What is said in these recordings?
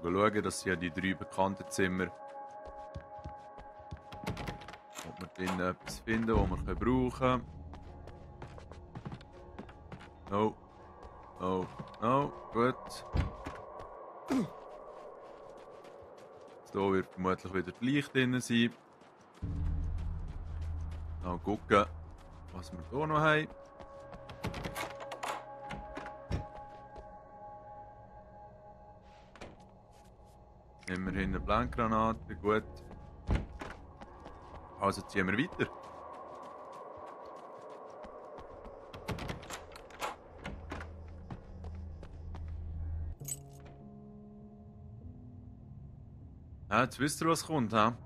schauen, dass sie ja die 3 bekannten Zimmer, ob wir drinnen etwas finden, was wir brauchen können. No. No. No. Gut. Hier wird vermutlich wieder die Licht drin sein. Mal gucken, was wir hier noch haben. Immerhin eine Blendgranate, gut. Also ziehen wir weiter. Ja, jetzt wisst ihr, was kommt, ha?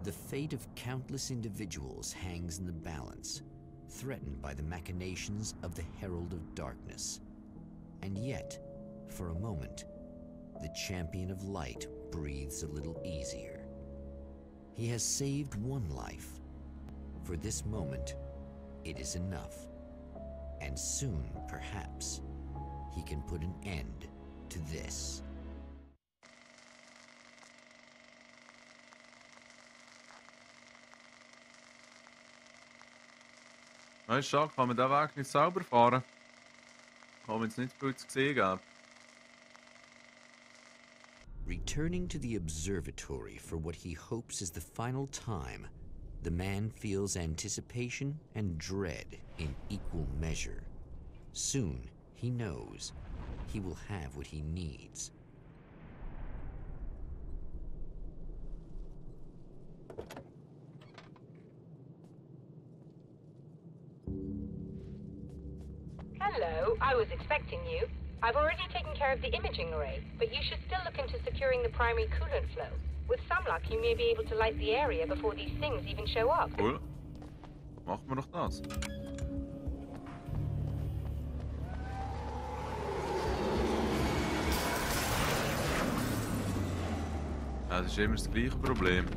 The fate of countless individuals hangs in the balance, threatened by the machinations of the Herald of Darkness. And yet, for a moment, the Champion of Light breathes a little easier. He has saved one life. For this moment, it is enough. And soon, perhaps, he can put an end to this. Weißt du, kann man diesen Weg nicht selber fahren? Kann man jetzt nicht viel zu sehen geben. Returning to the observatory for what he hopes is the final time, the man feels anticipation and dread in equal measure. Soon, he knows he will have what he needs. Hello, I was expecting you. I've already taken care of the imaging array, but you should still look into securing the primary coolant flow. With some luck, you may be able to light the area before these things even show up. Cool. Machen wir doch das. Ja, das ist immer das gleiche Problem.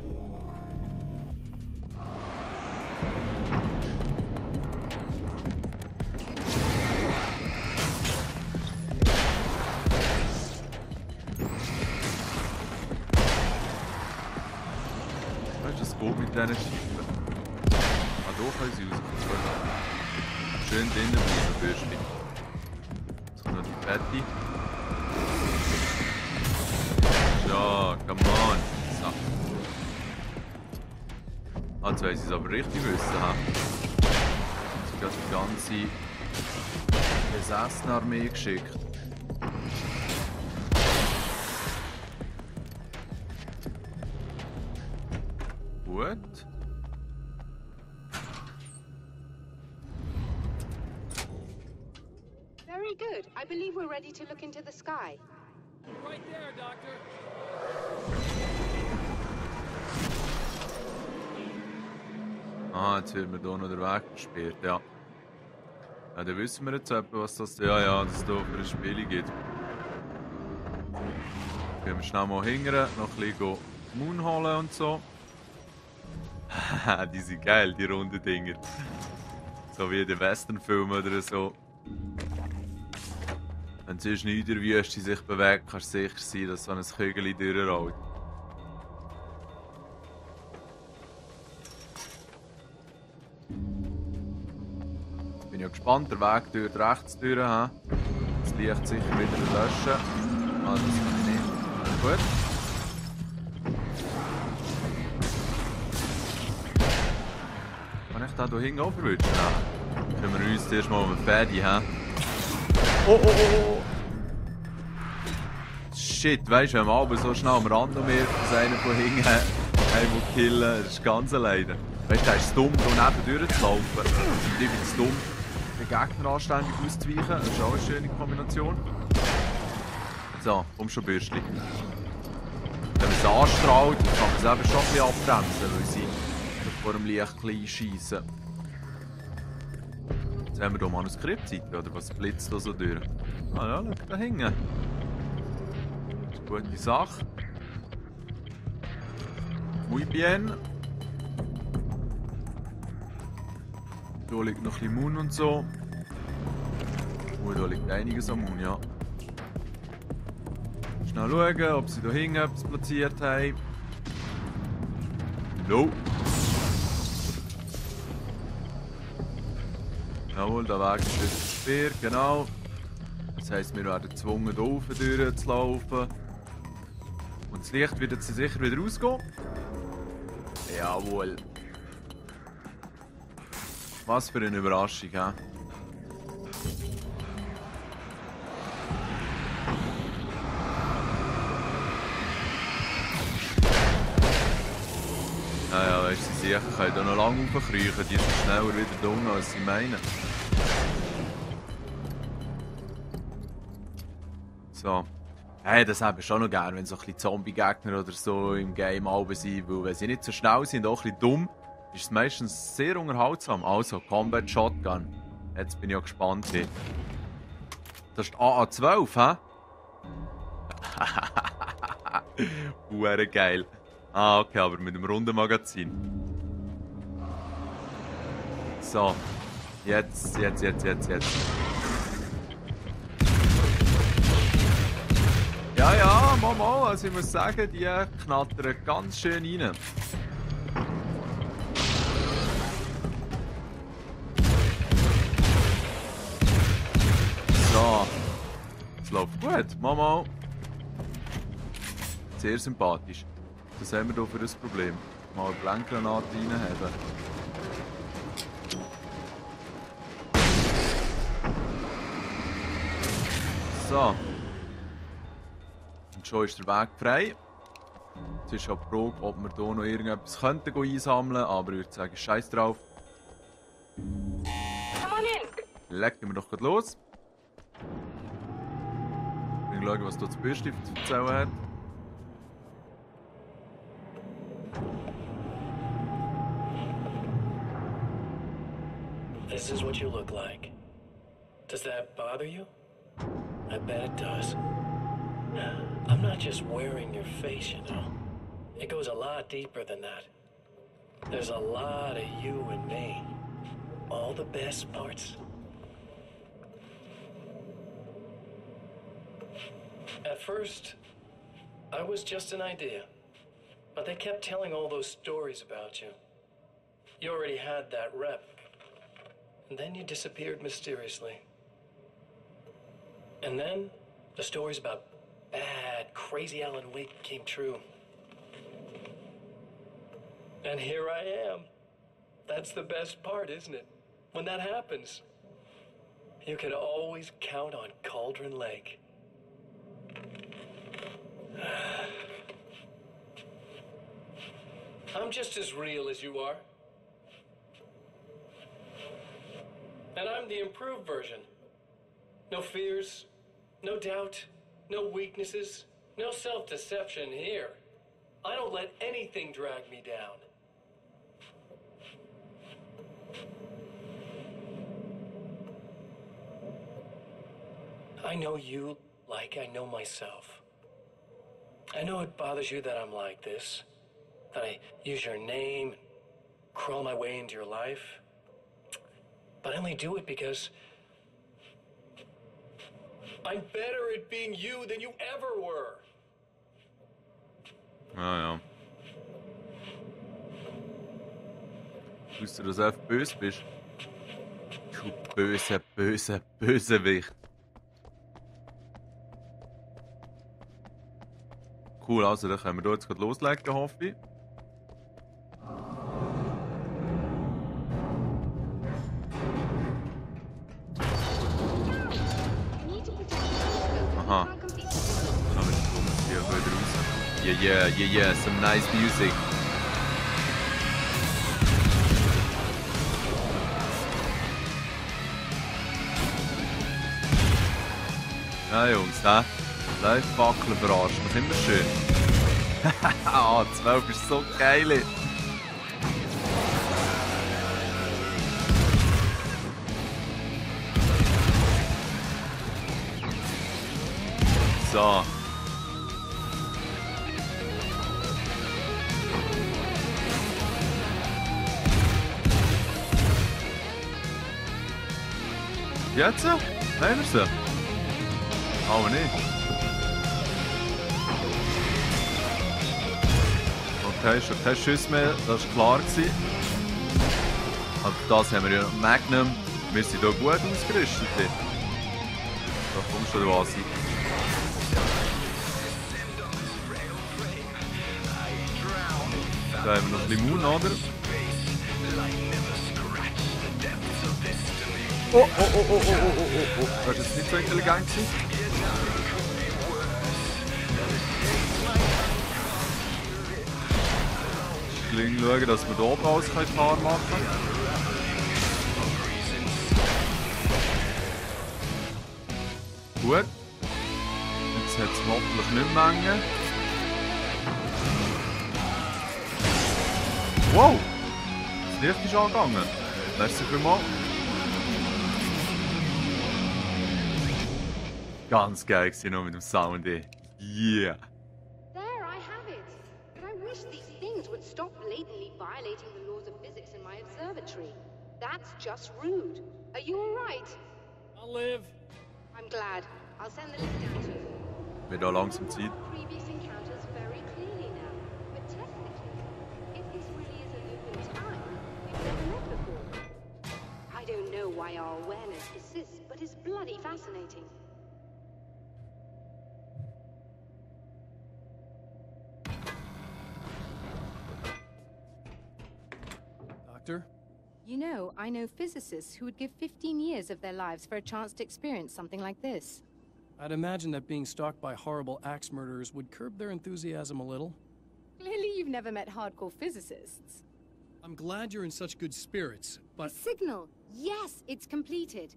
Mit diesen Scheiben. Ah, hier können sie rauskommen. Schön drinnen bleiben, Bürstchen. Jetzt kommt noch die Patty. Ja, come on. So. Jetzt wollen sie es aber richtig wissen, ha? Sie haben die ganze Besessenarmee geschickt. Gut. Very good. I believe we're ready to look into the sky. Right there, Doctor. Ah, jetzt wird mir hier noch der Weg gesperrt, ja. Ja, dann wissen wir jetzt etwa, was das dass es hier für ein Spiel gibt. Gehen wir schnell mal hingern, noch ein bisschen Moon holen und so. Die sind geil, die runden Dinger. So wie in den Westernfilmen oder so. Wenn sonst nicht in der Wüste sich bewegt, kannst du sicher sein, dass so ein Kügel durchrollt. Bin ja gespannt, der Weg dort rechts durch. Das Licht sicher wieder löschen. Ah, das kann ich nicht. Gut. Kann ich da hier hinten auch verwischen? Ja. Können wir uns zuerst mal um den Fädi haben. Oh! Shit, weißt du, wenn man aber so schnell am Rand merkt, dass einer von hinten einen killen, das ist ganz alleine. Weißt du, der ist dumm, da neben durchzulaufen. Ich bin zu dumm, den Gegner anständig auszuweichen. Das ist auch eine schöne Kombination. So, komm schon, Bürstchen. Wenn man es anstrahlt, kann man es eben schon ein bisschen abbremsen, weil sie vor dem Licht klein schiessen. Jetzt haben wir hier Manuskriptseite, oder was blitzt da so durch? Ah ja, schau da hinten. Das ist eine gute Sache. Muy bien. Hier liegt noch ein bisschen Moon und so. Da liegt einiges am Moon, ja. Schnell schauen, ob sie da hinten etwas platziert haben. No. Jawohl, der Weg ist wieder gesperrt, genau. Das heisst, wir werden gezwungen, hier rauf durchzulaufen. Und das Licht wird jetzt sicher wieder ausgehen. Jawohl. Was für eine Überraschung, hä? Naja, weißt du, sie sicher können da noch lange raufkriechen. Die sind schneller wieder da unten, als sie meinen. So. Hey, das habe ich schon noch gerne, wenn so ein bisschen Zombie-Gegner oder so im Game alle sind. Weil wenn sie nicht so schnell sind und auch ein bisschen dumm, ist es meistens sehr unterhaltsam. Also, Combat Shotgun. Jetzt bin ich auch gespannt. Hey. Das ist die AA-12, hä? Huere geil. Ah, okay, aber mit einem runden Magazin. So. Jetzt. Ja, Mama, also ich muss sagen, die knattern ganz schön rein. So. Es läuft gut, Mama. Sehr sympathisch. Was haben wir hier für ein Problem? Mal eine Blendgranate reinhaben. So. Und schon ist der Weg frei. Jetzt ist auch die Frage, ob wir hier noch irgendetwas einsammeln könnten, aber ich würde sagen, scheiß drauf. Legen wir doch gerade los. Ich will schauen, was hier das Bürstift zu erzählen hat. This is what you look like. Does that bother you? I bet it does. I'm not just wearing your face, you know. It goes a lot deeper than that. There's a lot of you and me. All the best parts. At first, I was just an idea. But they kept telling all those stories about you. You already had that rep. And then you disappeared mysteriously. And then the stories about bad, crazy Alan Wake came true. And here I am. That's the best part, isn't it? When that happens, you can always count on Cauldron Lake. I'm just as real as you are. And I'm the improved version. No fears, no doubt, no weaknesses, no self-deception here. I don't let anything drag me down. I know you like I know myself. I know it bothers you that I'm like this, that I use your name and crawl my way into your life. But I only do it because I'm better at being you than you ever were. Ja. Wusstest du, dass du einfach böse bist? Du Bösewicht. Cool, also dann können wir jetzt gerade loslegen, hoffe ich. Aha. Dann kommen wir hier wieder raus. Yeah, some nice music. Ja, Jungs, hä? Läuft Fackeln verarschen, das ist immer schön. Haha, 12 ist so geil. So. Jetzt? Haben wir sie? Aber nicht. Okay, schon kein Schuss mehr, das war klar gewesen. Aber das haben wir ja Magnum. Wir sind hier gut ausgerüstet. Da kommst du da an. Da haben wir noch Limon, oder? Oh. Das war jetzt nicht so intelligent gewesen. Ich schauen, dass wir hier oben alles klar machen können. Gut. Jetzt hat es hoffentlich nicht mehr Menge. Wow! Das Licht ist angegangen. Merci vielmals. Ganz geil war noch mit dem Sound. Yeah! There, I have it. But I wish these things would stop blatantly violating the laws of physics in my observatory. That's just rude. Are you all right? I'll live. I'm glad. I'll send the list down to you. Wird auch langsam Zeit. Previous encounters very clearly now. But technically, if this really is a loop in time, we've never met before. I don't know why our awareness persists, but it's bloody fascinating. Doctor? You know, I know physicists who would give 15 years of their lives for a chance to experience something like this. I'd imagine that being stalked by horrible axe murderers would curb their enthusiasm a little. Clearly you've never met hardcore physicists. I'm glad you're in such good spirits, but The signal! Yes, it's completed.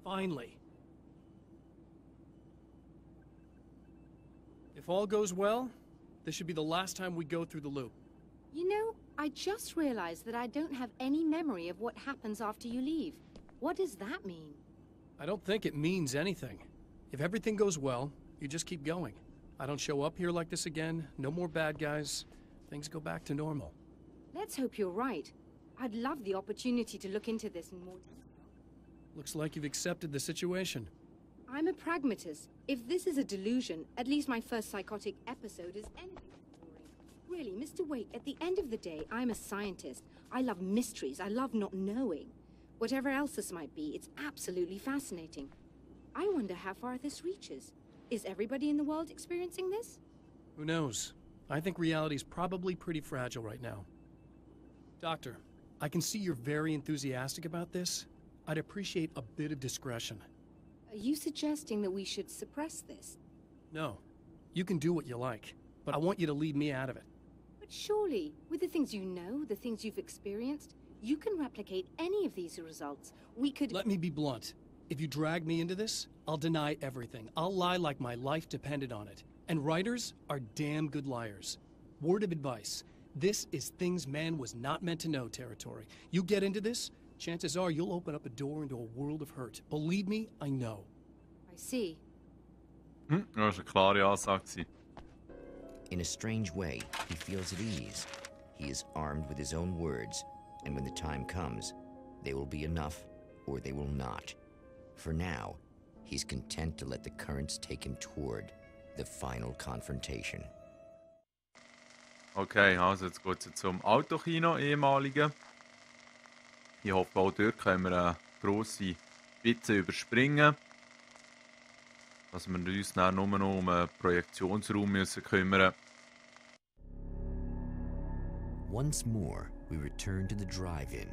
finally. If all goes well, this should be the last time we go through the loop. You know, I just realized that I don't have any memory of what happens after you leave. What does that mean? I don't think it means anything. If everything goes well, you just keep going. I don't show up here like this again, no more bad guys. Things go back to normal. Let's hope you're right. I'd love the opportunity to look into this in more detail. Looks like you've accepted the situation. I'm a pragmatist. If this is a delusion, at least my first psychotic episode is anything but boring. Really, Mr. Wake, at the end of the day, I'm a scientist. I love mysteries. I love not knowing. Whatever else this might be, it's absolutely fascinating. I wonder how far this reaches. Is everybody in the world experiencing this? Who knows? I think reality's probably pretty fragile right now. Doctor, I can see you're very enthusiastic about this. I'd appreciate a bit of discretion. Are you suggesting that we should suppress this? No, you can do what you like, but I want you to leave me out of it. But surely, with the things you know, the things you've experienced, you can replicate any of these results. We could... Let me be blunt. If you drag me into this, I'll deny everything. I'll lie like my life depended on it. And writers are damn good liars. Word of advice. This is things man was not meant to know territory. You get into this, chances are you'll open up a door into a world of hurt. Believe me, I know. I see. Das war eine klare Ansage. In a strange way, he feels at ease. He is armed with his own words, and when the time comes, they will be enough or they will not. For now, he's content to let the currents take him toward the final confrontation. Okay, also jetzt geht es zum Autokino, ehemaligen. Ich hoffe, auch dort können wir eine grosse Spitze überspringen. Dass wir uns dann nur noch um einen Projektionsraum müssen kümmern. Once more, we return to the drive-in.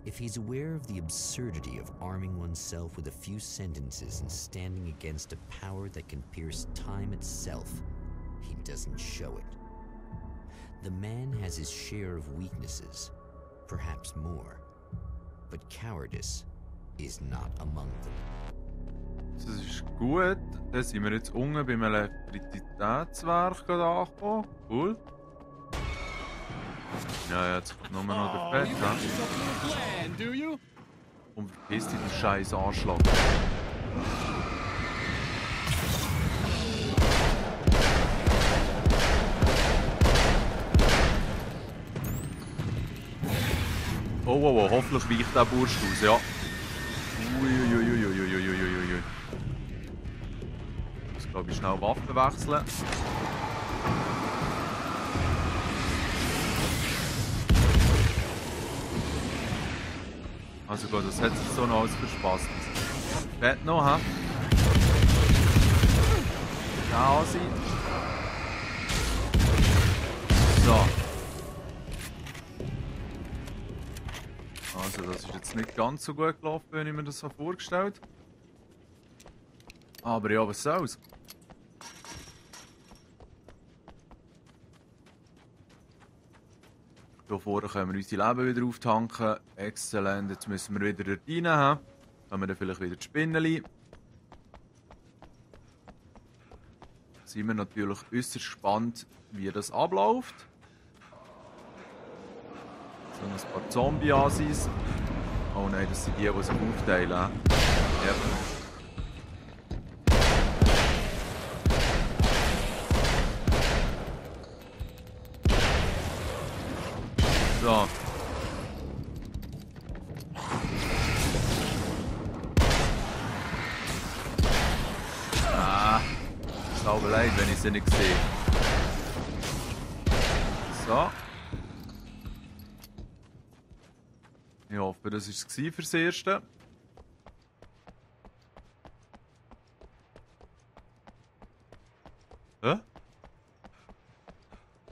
If he's aware of the absurdity of arming oneself with a few sentences and standing against a power that can pierce time itself, he doesn't show it. The man has his share of weaknesses, perhaps more, but cowardice is not among them. Das ist gut. Dann sind wir jetzt unten beim Elektrizitätswerk angekommen. Cool. Ja, jetzt kommt nur noch der Fett. Plan, do you? Und verpiss dich, den scheiß Anschlag. Oh, hoffentlich weicht der Bursch aus, ja. Uiuiuiuiuiuiuiui. Ich muss, glaube ich, schnell Waffen wechseln. Also gut, das hat sich so noch alles verspaßt. Fett noch, hä? Da ansehen. So. Also das ist jetzt nicht ganz so gut gelaufen, wenn ich mir das so vorgestellt habe. Aber ja, was soll's? Hier vorne können wir unsere Leben wieder auftanken. Exzellent, jetzt müssen wir wieder rein haben. Können wir dann vielleicht wieder die Spinnenli. Sind wir natürlich äußerst gespannt, wie das abläuft. So ein paar Zombie-Asis. Oh nein, das sind die sich aufteilen. Ja. So. Ah, sauber leid, wenn ich sie nicht sehe. So. Ich hoffe, das war es fürs Erste. Hä?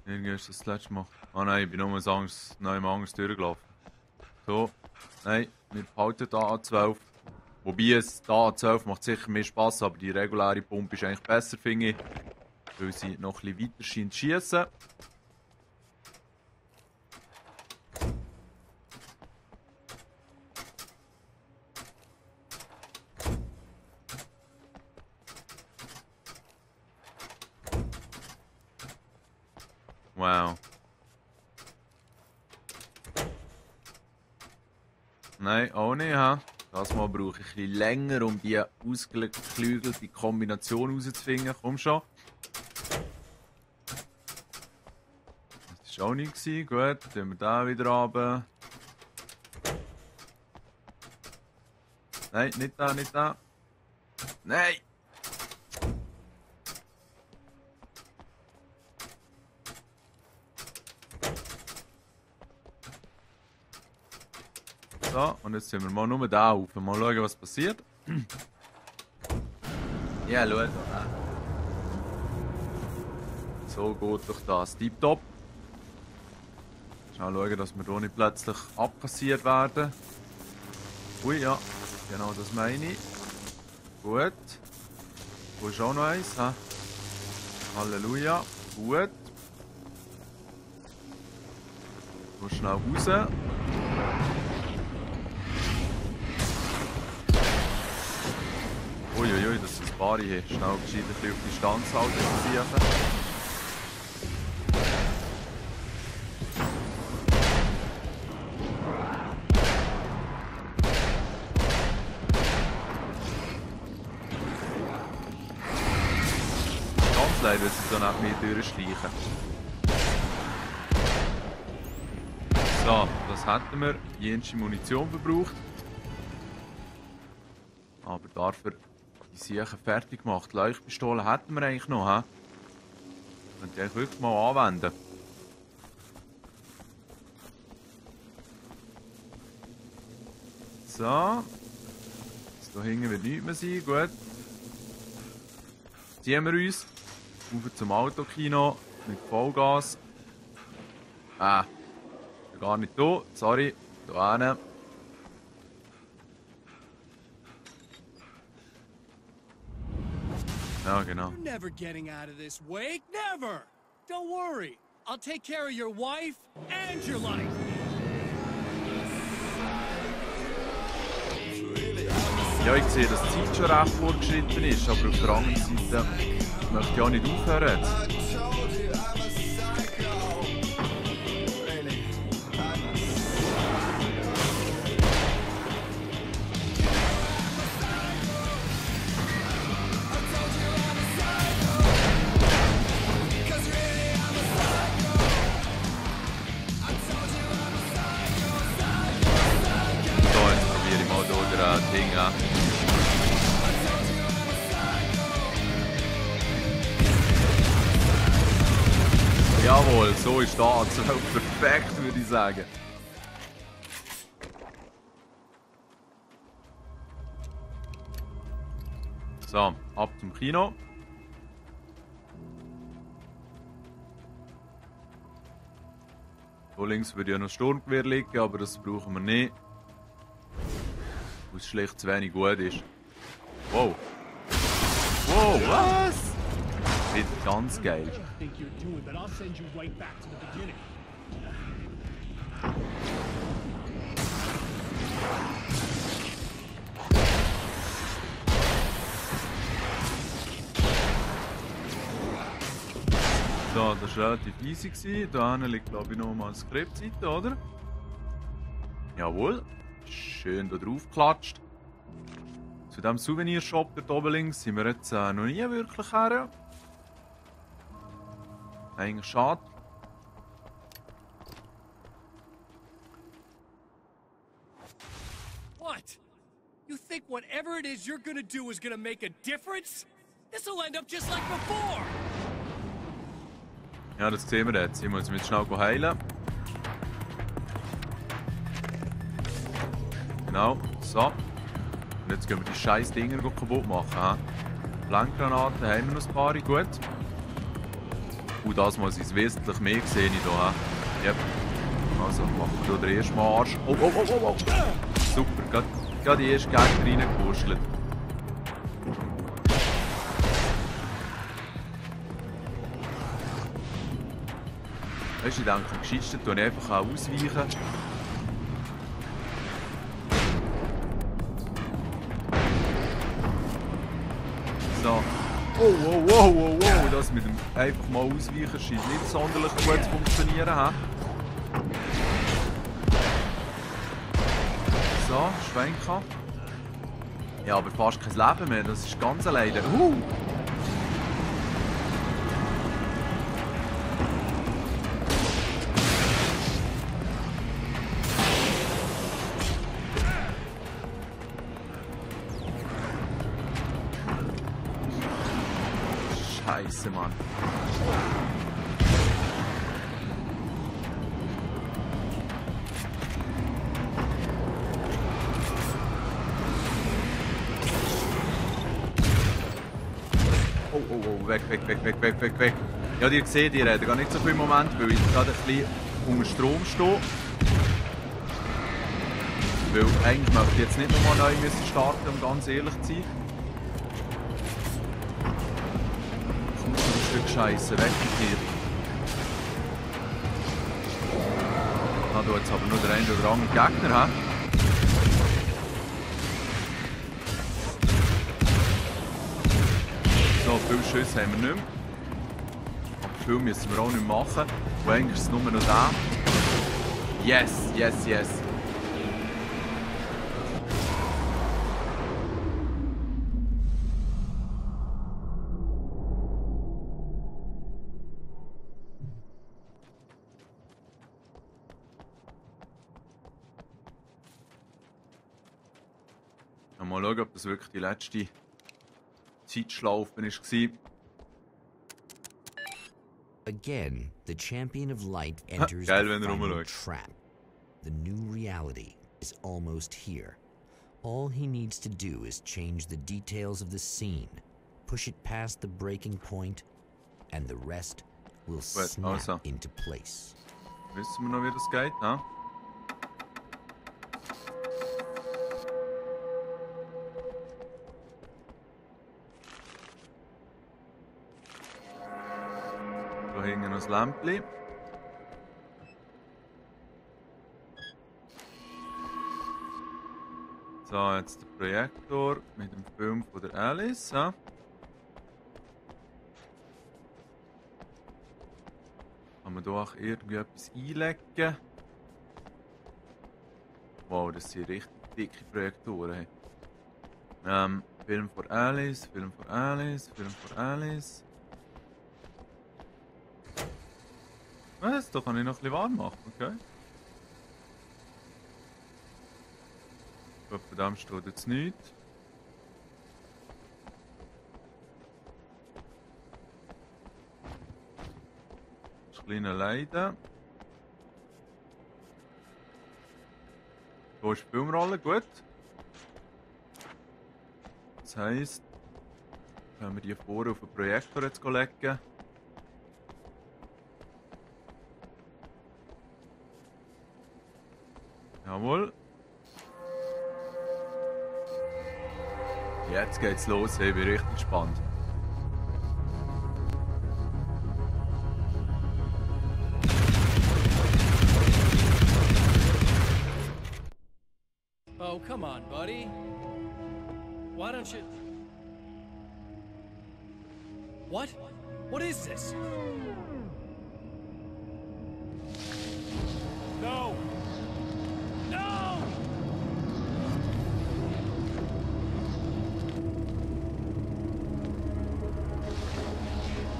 Irgendwie ist das letzte Mal. Ah nein, ich bin nur noch anders durchgelaufen. So. Nein, wir behalten da A12. Wobei es da A12 macht sicher mehr Spass, aber die reguläre Pumpe ist eigentlich besser, finde ich. Weil sie noch ein bisschen weiter scheint zu schiessen. Wow. Nein, auch nicht, ha? Das Mal brauche ich ein bisschen länger, um die ausgeklügelte Kombination herauszufinden. Komm schon. Das war auch nicht. Gut, dann tun wir den wieder runter. Nein, nicht da, nicht da. Nein! So, und jetzt sind wir mal nur da auf. Mal schauen, was passiert. Ja, schau. So geht doch das. Tipptopp. Schau schauen, dass wir hier nicht plötzlich abkassiert werden. Ui, ja. Genau das meine ich. Gut. Wo ist auch noch eins? He? Halleluja. Gut. So schnell raus. Uiuiui, das ist ein paar hier. Schnell gescheit ein bisschen auf Distanz halten. Ganz leider, dass sie so nach mir durchschleichen. So, das hätten wir. Jensche Munition verbraucht. Aber dafür die Siechen fertig gemacht. Leuchtpistolen hätten wir eigentlich noch, hä? Könnte ich eigentlich wirklich mal anwenden. So. Jetzt hier hinten wird nichts mehr sein. Gut. Ziehen wir uns. Rauf zum Autokino. Mit Vollgas. Gar nicht da. Sorry. Da hinten. Ja, genau. You're never getting out of this, Wake. Never. Don't worry. I'll take care of your wife and your life. Ja, ich sehe, dass die Zeit schon recht fortgeschritten ist, aber auf der anderen Seite möchte ich auch nicht aufhören jetzt. Jawohl, so ist da perfekt, würde ich sagen. So, ab zum Kino. Hier links würde ja noch Sturmgewehr liegen, aber das brauchen wir nicht. Weil es schlicht zu wenig gut ist. Wow. Wow, was? Wird ganz geil. So, das war relativ easy. Hier hinten liegt, glaube ich, noch mal eine Skriptseite, oder? Jawohl. Schön da drauf geklatscht. Zu diesem Souvenirshop dort oben links sind wir jetzt noch nie wirklich her. Eigentlich schade. What? You think whatever it is you're gonna do is gonna make a difference? This'll end up just like before! Ja, das sehen wir jetzt. Ich muss mich schnell heilen. Genau, so. Und jetzt gehen wir die scheiß Dinger kaputt machen. Blankgranaten haben wir noch ein paar, gut. Und das muss ich wesentlich mehr sehen hier. Yep. Also machen wir hier den ersten Marsch. Oh, oh, oh, oh, oh. Super, gerade die erste Gegner reingewurschtelt. Weißt du, ich denke, am gescheitsten tue ich einfach auch ausweichen. So. Oh, oh, oh, oh, oh. Das mit dem einfach mal ausweichen scheint nicht sonderlich gut zu funktionieren. He? So, schwenken. Ja, aber fast kein Leben mehr. Das ist ganz alleine. Scheiße, Mann. Oh, oh, oh, weg, weg, weg, weg, weg, weg, weg. Ja, ihr seht, ihr habt gar nicht so viel Moment, weil ich gerade ein bisschen unter Strom stehe. Weil eigentlich möchte ich jetzt nicht nochmal neu starten, um ganz ehrlich zu sein. Scheiße, weg mit dir. Ah, du jetzt aber nur der eine oder andere Gegner, hä? So, viele Schüsse haben wir nicht mehr. Aber viel müssen wir auch nicht machen. Und eigentlich ist es nur noch da. Yes, yes, yes. Mal schauen, ob das wirklich die letzte Zeitschlaufe war. Again, the champion of light enters Geil, the wenn final trap. The new reality is almost here. All he needs to do is change the details of the scene, push it past the breaking point, and the rest will snap into place. Wissen wir noch, wie das geht, ne? Da hängen noch das Lämpchen. So, jetzt der Projektor mit dem Film von der Alice. Ja. Kann man hier auch irgendwie etwas einlegen? Wow, das sind richtig dicke Projektoren. Film von Alice, Film von Alice, Film von Alice. Was? Da kann ich noch ein bisschen warm machen, okay? Ich glaube, von dem steht jetzt nichts. Das kleine Leiden. Hier ist die Filmrolle, gut. Das heisst, Können wir die vorne auf den Projektor jetzt legen? Jawohl. Jetzt geht's los, ich bin richtig gespannt. Oh, come on, buddy. Why don't you... What? What is this? No! No!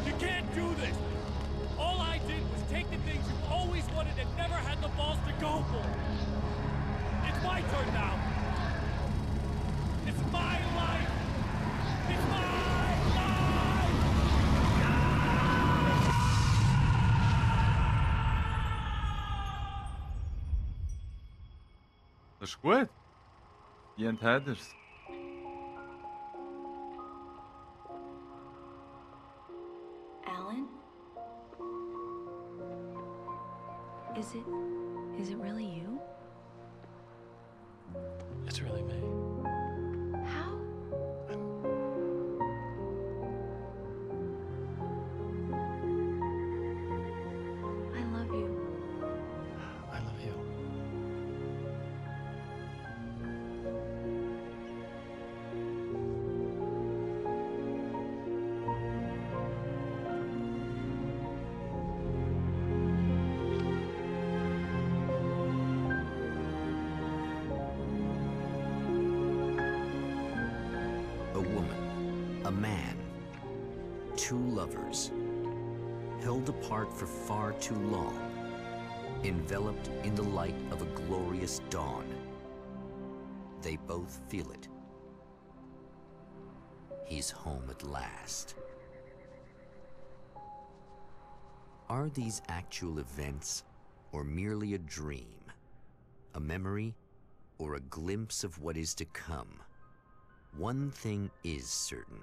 You can't do this! All I did was take the things you've always wanted and never had the balls to go for. It's my turn now. It's my life. It's my life. Das ist gut. Die Headers. Alan? Is it really you? It's really me. How? I love you. I love you. A woman, a man, two lovers, held apart for far too long, enveloped in the light of a glorious dawn. They both feel it. He's home at last. Are these actual events, or merely a dream, a memory, or a glimpse of what is to come? One thing is certain.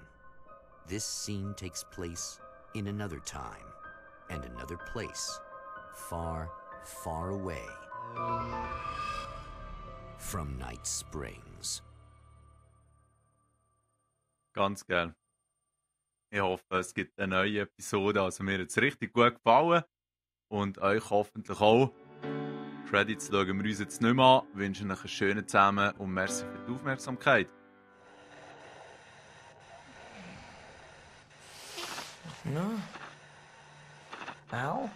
This scene takes place in another time and another place, far, far away from Night Springs. Ganz gern. Ich hoffe, es gibt eine neue Episode. Also mir hat es richtig gut gefallen. Und euch hoffentlich auch. Credits schauen wir uns jetzt nicht mehr an. Wünschen euch einen schönen zusammen und merci für die Aufmerksamkeit. No. Al?